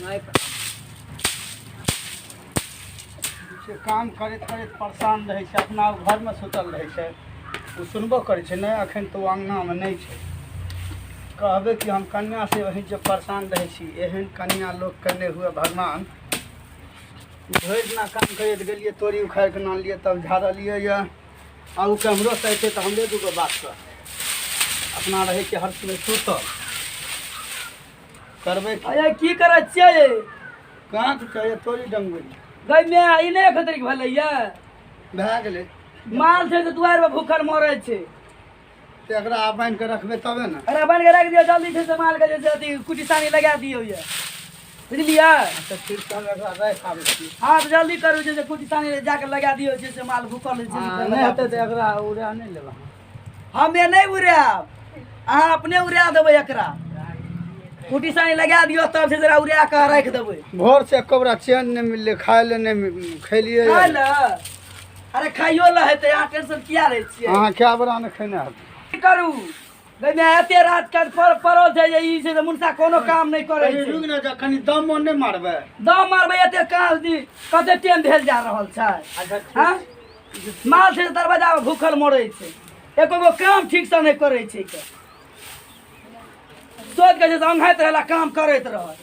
नहि। से काम करैत करैत परेशान रहै छै, अपना घरमे सुतल रहै छै, ओ सुनबो करै छै नहि। एखन तऽ ओ अङ्गनामे नहि छै। कहबै कि हम कनिआँ से वही जे परेशान रहै छी, एहन कनिआँ लोकके नहि हुए भगवान। भरि दिना काम करैत गेलियै, तोरी उखाड़ि कऽ आनलियै, तब झाड़लियै यऽ। आ ओ केम्हरोसँ अयतै तऽ हमरे दूगो बात कहतै। अपना रहै छै हर समय सुतल। करबै की? अरे की करै छियै? कहाँ के चाहिए तोरी डंगबै। गै माय, ई नहि एखन तक भेलैया? भए गेलै। माल छै से दुआरि पर भूखल मरै छै। तऽ एकरा आब बान्हि कऽ रखबै तबे ने। एकरा बान्हि कऽ राखि दियौ जल्दी छै से, मालके जे छै अथी कुटी सानी लगा दियौ यऽ, बुझलियै? अच्छा ठीक छै, हम एकरा राखि आबै छी। हँ तऽ जल्दी करू जे कुटी सानी जाकऽ लगा दियौ जे से माल भूखल छै। हँ, नहि हेतै तऽ एकरा उड़ा नहि लेब अहाँ? हमे नहि उड़ायब, अहाँ अपने उड़ा देबै। एकरा कुटी सानी लगा दियौ, तब छै जरा उड़ा कऽ राखि देबै। भोर से एको बेरा चैन नहि मिललै, खाय लए नहि खेलियै। खाय लए? अरे खाइयो लए हेतै, अहाँ टेंशन किया लै छियै? अहाँ कए बेरा नहि खेने हेबै। की करू गैमे, एते रात के पड़ल छै जे ई छै जे मुनसा कोनो काम नहि करै कनि छै। रुकि ने जा, कनि दम नहि मारबै? दम मारबै? एते काज दी, कते टाइम भेल जा रहल छै? अच्छा ठीक। हँ, माल छै दरवाजा मे भूखल मरै छै, एको गो काम ठीक से नहि करै छै। के सोच के जे औंघाइत रहला, काम करैत रहल।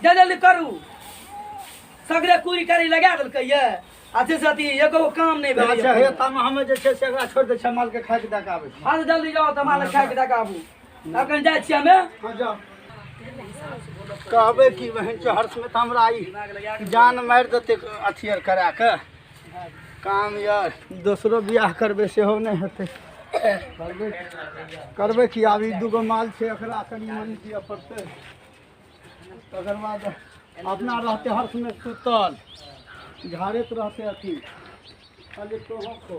जल्दी करू, सगरे कुरी करी लगा देलकै ये आ जे से अथी एको गो काम नहि भेलै। अच्छा हे, तामे हमे जे छै से एकरा छोड़ि दै छियै, मालके खाइके दऽ कऽ आबै छी। हँ तऽ जल्दी जाउ तऽ माल खाइके दऽ कऽ आबू, अखन जाइ छियै हमे। हँ जाउ। कहबै कि बहन छै, हर्षमे तऽ हमरा ई जान मारि देतै अथी आर करा कऽ काम यार। दोसरो बियाह करबै सेहो नहि हेतै। करबै करबै कि आब ई दूगो माल छै, एकरा कनि मनि दिअ पड़तै, तकर बाद अपना रहतै हर्षमे सुतल, झाड़ैत रहतै अथी खाली। तोहो खो।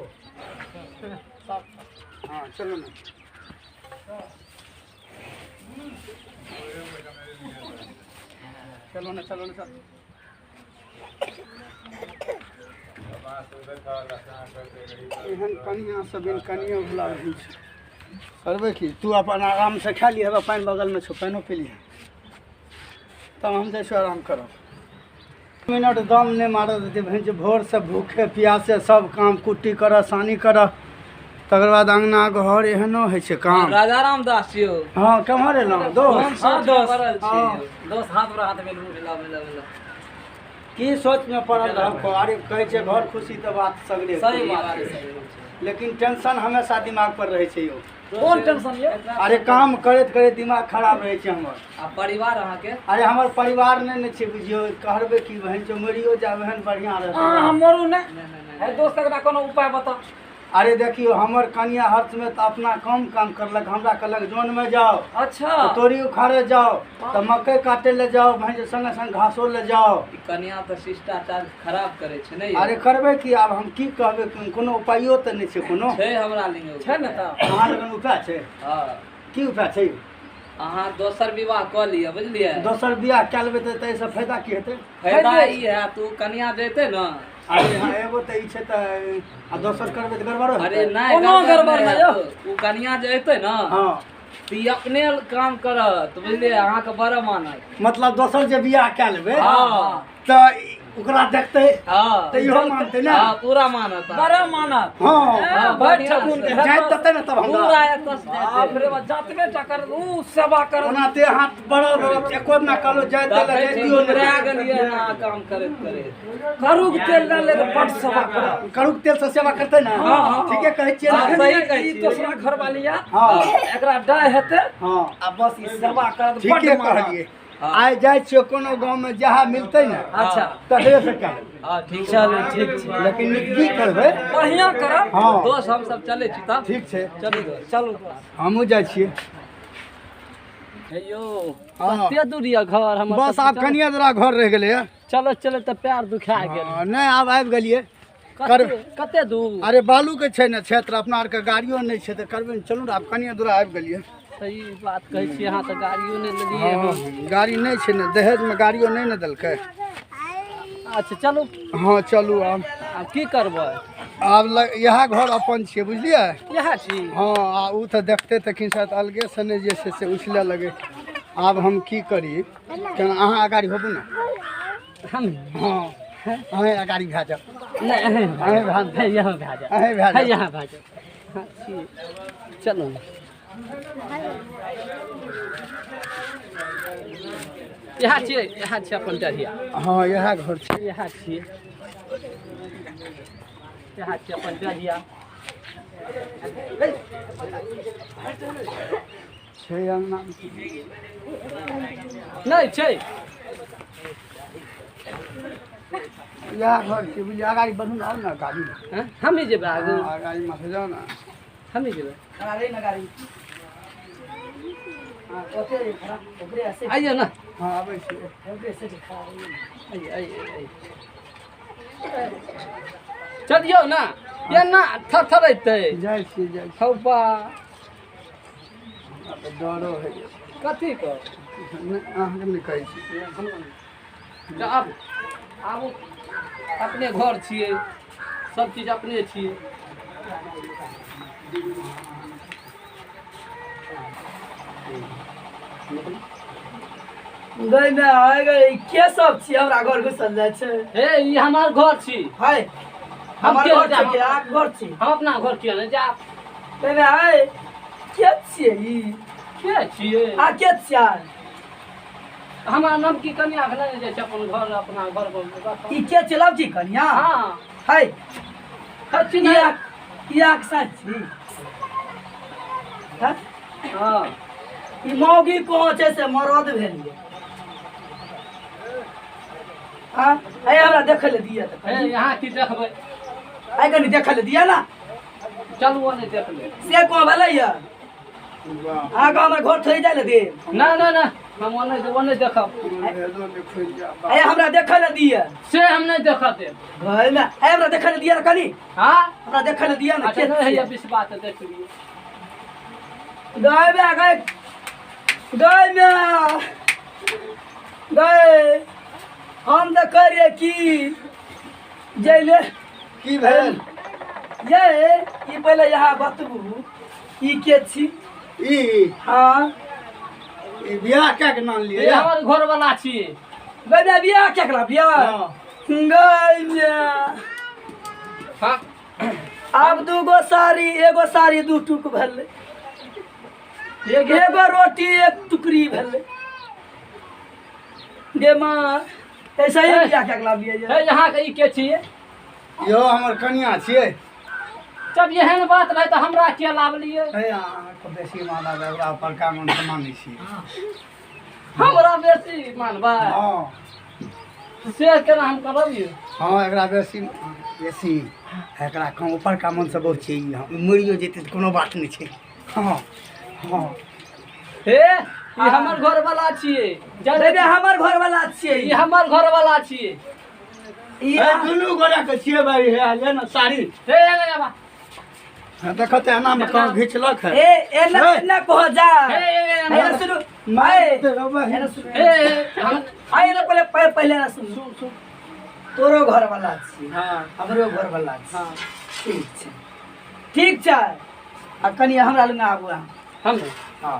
हँ चलू ने, चलो ने, चलो ने, चलो। एहन कनिआँ सब बिन कनिओ वला रहै छै। करबै की? तू अपन आरामसँ खा लिहऽ, पानि बगलमे छौ, पानिओ पी लिहऽ, तब हम जाइ छियौ आराम करब। मिनट दम नहि मारऽ देतै भैंस। भोरसँ भूखे प्यासे सब काम, कुट्टी करऽ, सानी करऽ, तकर बाद अङ्गना घर, एहनो होइ छै काम। राजा रामदास यौ। हँ, केम्हर एलहुँ दोस्त? हँ दोस्त, हँ। दोस्त, हाथ पर हाथ मिलू, मिला मिला मिला। की सोचमे पड़ल रहब? अरे कहै छै घर खुशी तऽ बात सगरे सही खुशी। बात छै, सही बात छै। लेकिन टेंशन हमेशा दिमाग पर रहै छै यौ। कोन टेंशन यौ? अरे काम करैत करैत दिमाग खराब रहै छै हमर। आ परिवार अहाँके? अरे हमर परिवार नहि ने छै, बुझियौ। कहबै कि बहन चो मरियो जाब एहन बढ़िआँ रहतै। अहाँ हम मरू ने। नहि नहि नहि। हे दोस्त, एकरा कोनो उपाय बताउ। अरे देखियौ, हमर कनिया हर्षमे तऽ अपना कम काम करलक, हमरा कहलक जनमे जाउ अच्छा तऽ तोरी उखाड़े जाउ, तऽ मकई काटे लए जाउ, भैंस संगे संग घासो ले जाउ। ई कनिया तऽ शिष्टाचार खराब करै छै ने यौ? अरे करबै की आब? हम की कहबै? कोनो उपायो तऽ नहि छै कोनो। छै हमरा लग एगो। छै ने तऽ। अहाँ लगन उपाय छै? हँ। की उपाय छै? अहाँ दोसर विवाह कऽ लिअ, बुझलियै? दोसर बियाह कए लेबै तऽ ताहिसँ फायदा की हेतै? फायदा ई हैत, ओ कनिया जेतै ने। अरे हँ, एगो तऽ ई छै तऽ आ दोसर करबै तऽ गड़बड़ो अरे हेतै? नहि, कोनो गड़बड़ नहि यौ। ओ कनिया जे एतै ने हँ तऽ ई अपने काम करत, बुझलियै? अहाँके बड़ मानत। मतलब दोसर जे बियाह कए लेबै हँ। तऽ ओकरा देखतै हँ तऽ इहो मानतै ने? हँ, पूरा मानत। बड़ा मानत। हँ। हँ, बड़ बढ़िआँ ठकुन छै। के जाइत देतै ने तब हमरा। पूरा एतऽ से बाप जेतै। रे बाप, जतबे टा कर उ सेवा कर। ओना ते हाथ बड़ा बड़ा एको दिना कहलो जाइत देखै देले छी, जाइतियो घुमरा नहि। गेलियै अहाँ काम करैत करैत। करूक तेल डाले तऽ बड सेवा करत। करूक तेल से सेवा करतै ने? हँ, हँ। ठीके कहै छियै हँ, ने? सही कहै ई छियै। दोसरा घर वाली या हँ। एकरा डाय हेतै हँ आ बस ई सेवा करत बड ठीके मानत। कहलियै। हँ। आइ जाइ छियै कोनो गाँवमे जहाँ मिलतै ने अच्छा तकरे से कए लेबै। हँ ठीक छै। चलू ठीक छै। लेकिन की करबै? बढ़िआँ करब। हँ दोस्त, हमसब चलै छी तब। ठीक छै। चलू दोस्त। चलू दोस्त। हमहूँ जाइ छियै। हे यौ। हँ। कते दूर यऽ घर हमर? बस आब कनिए दूरा घर रहि गेलैए। चलो चलो तऽ पैर दुखा गेल। हँ, नहि आब आबि गेलियै। कते कते दूर? अरे बालूके छै ने क्षेत्र, अपना आरके गाड़ियो नहि छै तऽ करबै ने। चलू ने, आब कनिए दूरा आबि गेलियै। सही बात कहै छियै अहाँ, तऽ गाड़ियो नहि लेलियै हन। हँ, गाड़ी नहि छै ने, दहेजमे गाड़ियो नहि ने देलकै। अच्छा चलू। हँ चलू आब। आब की करबै? आब इएह घर अपन छियै, बुझलियै? इएह छी। हँ, आ ओ तऽ देखतै तखन शायद अलगेसँ नहि जे छै से उछलऽ लगै। आब हम की करी केना अहाँ अगाड़ी होबू ने। हम? हँ, अहें अगाड़ी भए जाउ। नहि, अहें भए जाउ। यहाँ भए जाउ। अहें भए जाउ। यहाँ भए जाउ। हँ, छी। चलू ने, यहाँ छियै, यहाँ छियै अपन डरिया। हँ, इएह घर छै। यहाँ छियै, यहाँ छियै अपन डरिया। छै अङ्गना? नहि छै। इएह घर छै, बुझलियै? अगाड़ी बढ़ू ने, आउ ने अगाड़ी। हँ, हमही जेबै आगू। हँ, अगाड़ी माथे जाउ ने। हमही जेबै। खड़ा रही ने गाड़ी। हाँ, ओते रही खड़ा, ओकरे ऐसे। आइए ने। हँ, आबै छियै। ओकरे ऐसे खड़ा रही। आइए, आइए, आइए, चलियौ ने। एना थरथरेतै। जाइ छियै, जाइ छियै। हौ बा। हमरा तऽ डरो होइए। कथी के? नहि, अहाँके नहि कहै छी। तऽ आब आबू, अपने घर छियै, सब चीज अपने छियै। गई में आए गई, के सब छी हमरा घर घुसल जाइ छै? हे, ई हमर घर छी। हाय, हमर के घर छै जाब? के अहाँके घर छी? हम अपना घर किया नहि जायब? गई में आए, के छियै ई? के छियै? आ के छियै? हमरा नाम की कनिया के नहि जाइ छै अपन घर, अपना घर पर। ई के चलाब छी कनिया? हँ। हाय। कथी? ई नहि। ई आँख साँझ छी? हँ? हँ। ई मौगी कहाँ छै से मरद भेलियै? हाँ, हे, हमरा देखै लए दिअ तऽ हे कनि। यहाँ की देखबै? आइ कनि देखै लए दिअ ने। चलू, ओ नहि देख ले। से कहाँ भेलै यऽ? अहाँके हमर घर थोड़े जाइ लए देब। नहि नहि नहि, हम ओ नहि, ओ नहि देखब। भेदो नहि खुलि जा। आइ हमरा देखै लए दिअ। से हम नहि देखऽ देब। घरमे आइ हमरा देखै लए दिअ ने कनि। हँ। हमरा देखै लए दिअ ने। अच्छा के नहि होइए छियै? विश्वास तऽ देख लियौ। गाय में गाय, गाय में गाय, हम तऽ करियै की जैले। की भेल? ये ई पहिले यहाँ बतबू, ई के छी? ई? हाँ। ई बियाह कए के नाम लिअ? ई हमर घरवला छी। गाय में बियाह केकरा बियाह? हँ। गाय में हँ। आब दूगो साड़ी, एगो साड़ी दू टुक भेलै, एगो रोटी एक टुकड़ी भेलै। गे माँ, ऐसा ही बियाह केकरा बियाह? हे, यहाँ के ई के छियै? इहो हमर कनिया छियै। जब एहन बात रहै तऽ हमरा किया लाबलियै? हे, अहाँके बेसी मानब, एकरा बड़का मन से मानै छी। हमरा बेसी मानबै? हँ। से केना हम करब यौ? हँ, एकरा बेसी बेसी, एकरा कम। ऊपरका मनसँ बहुत छै ई। हँ, मरियो जेतै तऽ कोनो बात नहि छै। हँ हँ। हे, ई हमर घरवला छियै। बेबे, हमर घरवाला छियै। ई हमर घरवला छियै। ई हे, दुनू गोटाके छियै भाई। हे, ले ने साड़ी। हे, हे, हे, हँ, देखऽ तऽ एनामे कहाँ घिचलक है। ए, एना एना कह जा। हे, हे, हे, एना सुनू, आए एना सुनू। हे, हे, हम आए एना पहिले पहिले पहिले एना सुनू। सुन सुन। तोरो घरवाला छी? हँ। हमरो घरवाला छी। हँ। ठीक छै, ठीक छै। आ कनि हमरा लग आबू अहाँ। हम? हँ।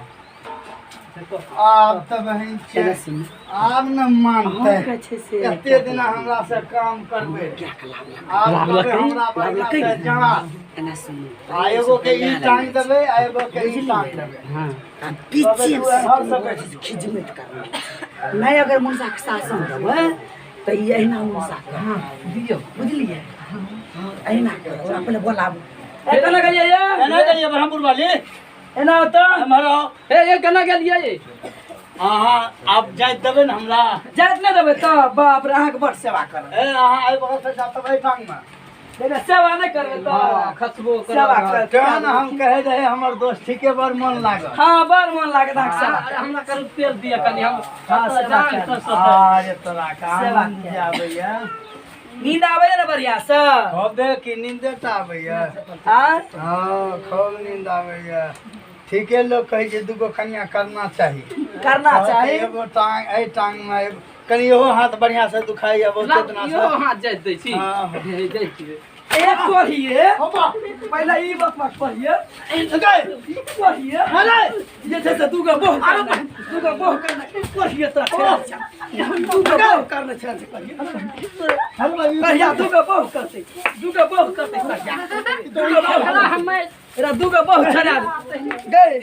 आब तऽ बहिन छै। एना सुनू। आब ने मानतै। अहाँ कहै छै से एते दिना हमरा से काम करबै, आब कहबै हमरा बढ़िआँ से जाँच। एना सुनू। आ एगो के ई टांग देबै आ एगो के ई टांग देबै। हँ। आ पीछे तू एहर सकै छी। खिजमत करना नहि। अगर मुनसाके शासन देबै तऽ ई अहिना मुनसा करत। दियौ। बुझलियै? हँ, अहिना करत। ओकरा पहिले बोलाबू। ए, केना गेलियै ये? एना गेलियै ब्रह्मपुर वाली। एना होतऽ। एम्हर आउ। हे, हे, केना गेलियै? अहाँ आब जाइत देबै ने हमरा? जाइत नहि देबै तऽ बाप रे, अहाँके बड़ सेवा करब। ए, अहाँ एहि बगल से जाब तब एहि टांगमे। नहीं, सेवा नहि करबै तऽ खसबो सेवा करब। कर। तें ने हम कहै रहे, हमर दोस्त ठीके, बड़ मन लागल। हँ, बड़ मन लागत अहाँके सेवा अरे, हमरा करू तेल दिअ कनि, हम हँ, सेवा जान कर। से अरे तोरा के सेवा आनन्द जे आबैया। नींद आबैया ने बढ़िया से? खबे की नींदे टा आबैया। आँ? हँ, खूब नींद आबैया। ठीके लोक कहै छै दूगो कनिया करना चाही। करना चाही। एगो टांग एहि टांग मे कनि इहो हाथ बढ़िया से दुखाइया बहुते दिना इहो से। हाथ जाइत दै छी। हँ। हे, जाइ छी। एक कहिए पहिले ई बात मत कहिए ई कहिए अरे जे छै से दूगो बोह करना दूगो बोह करना कहिए तोरा छेड़ा छै दूगो बोह करना छेड़ा छै कहिए कहिया दूगो बोह करतै दूगो बोह करतै कहिया दूगो बोह हमे एकरा दूगो बोह छेड़ा गए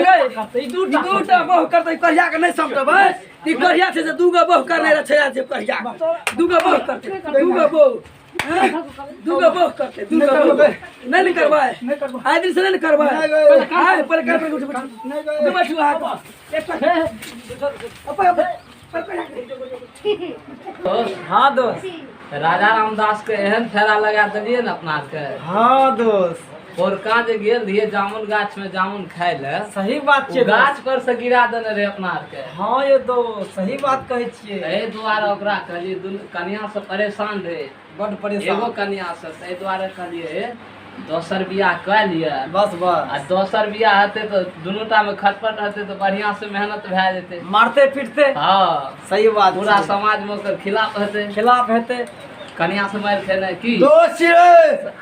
गए ई दूटा बोह करतै कहिया के नहि समटबै ई कहिया छै से दूगो बोह करने रहे छेड़ा छै कहिया दूगो बोह करतै दूगो बोह दूगो बोह करतै दूगो बोह नहि ने करबै नहि करबै। आइ दिन से नहि ने करबै नहि गए। आइ पहिले कर पहिले उठ बैठू नहि गए। दू बैठू अहाँ एक अपन अपन दोस्त हाँ दोस्त राजा रामदास के एहन फेरा लगा देलियै ने अपना आरके हाँ दोस्त पोरका जे गेल रहियै जामुन गाछ में जामुन खाय ले सही बात ओ छै गाछ पर से गिरा देने रहे अपना आरके हाँ यो दोस्त सही बात कहै छियै एहि दुआरे ओकरा कहलियै दुनू कनिया से परेशान रहे बड एगो परेशान कनिया से ताहि दुआरे कहलियै दोसर बियाह कऽ लिअ बस आ बस दोसर बियाह हेतै तऽ दुनू टा मे खटपट हेतै तऽ बढ़िया से मेहनत भए जेतै मारते पीटते हँ सही बात पूरा छै। समाज मे ओकर खिलाफ हेतै खिलाफ हेतै कनिया से मारि खेनाइ की दोस्त छियै हँ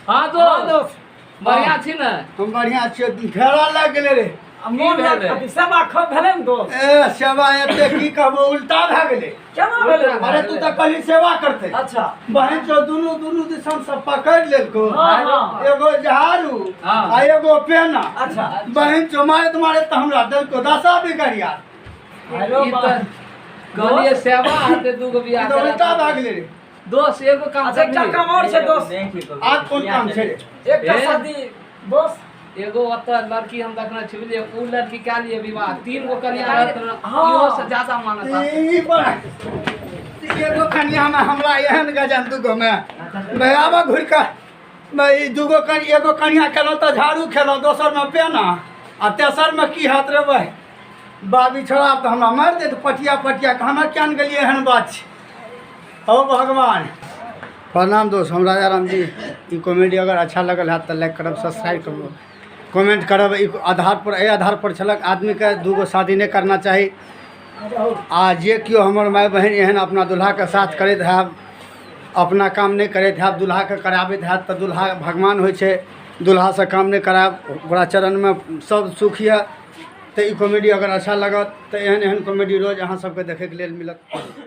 हाँ दोस्त दोस्त बढ़िया छी ने हम बढ़िया छियै घेरा लागि गेलै रे आ मोन की भेलै? अथी सेवा खूब भेलै ने दोस्त ए सेवा एते की कहबो उल्टा भए गेलै केना भेलै अरे तू तऽ कहली सेवा करतै अच्छा बहन चो दुनू दुनू दिसन से पकड़ लेलको हाँ, हाँ। एगो झाड़ू हाँ। आ एगो पेना अच्छा बहन चो मारैत मारैत तऽ हमरा देलको दशा बिगड़िया हेलो ई तऽ कहलियै सेवा हेतै दूगो ई बियाह तऽ उल्टा करा भए गेलै रे दोस्त एगो काम अच्छा एकटा करबही? काम और छै दोस्त आब कोन काम छै रे एकटा ए? शादी दोस्त एगो ओतऽ लड़की हम देखने छी बुझलियै ओ लड़की कए लिए विवाह तीन गो कन्या रहत ने हाँ। इहो से ज्यादा मानत ई बड़ा एगो कन्या में हमरा एहन गजन दूगो में मैं आबऽ घुरि कऽ मैं ई दूगो कन एगो कन्या खेलहुँ तऽ झाड़ू खेलहुँ दोसरमे पेना आ तेसरमे की हैत रे भाइ बाबी छोड़ा तऽ हमरा मारि देत पटिया पटिया कऽ हमरा किया ने गेलियै एहन बात छै हो भगवान प्रणाम दोस्त हम राजा राम जी ई कॉमेडी अगर अच्छा लगल हैत तऽ लाइक करब सब्सक्राइब करब कमेंट करब ई आधार पर एहि आधार पर छलक आदमीके दूगो शादी नहि करना चाही आ जे केओ हमर माय बहिन एहन अपना दुल्हाके साथ करैत हैब अपना काम नहि करैत हैब दुल्हाके कराबैत हैत तऽ दुल्हा भगवान होइ छै दुल्हासँ काम नहि करायब ओकरा चरणमे सब सुख यऽ तऽ ई कॉमेडी अगर अच्छा लागत तऽ एहन एहन कॉमेडी रोज अहाँ सबके देखैके लेल मिलत।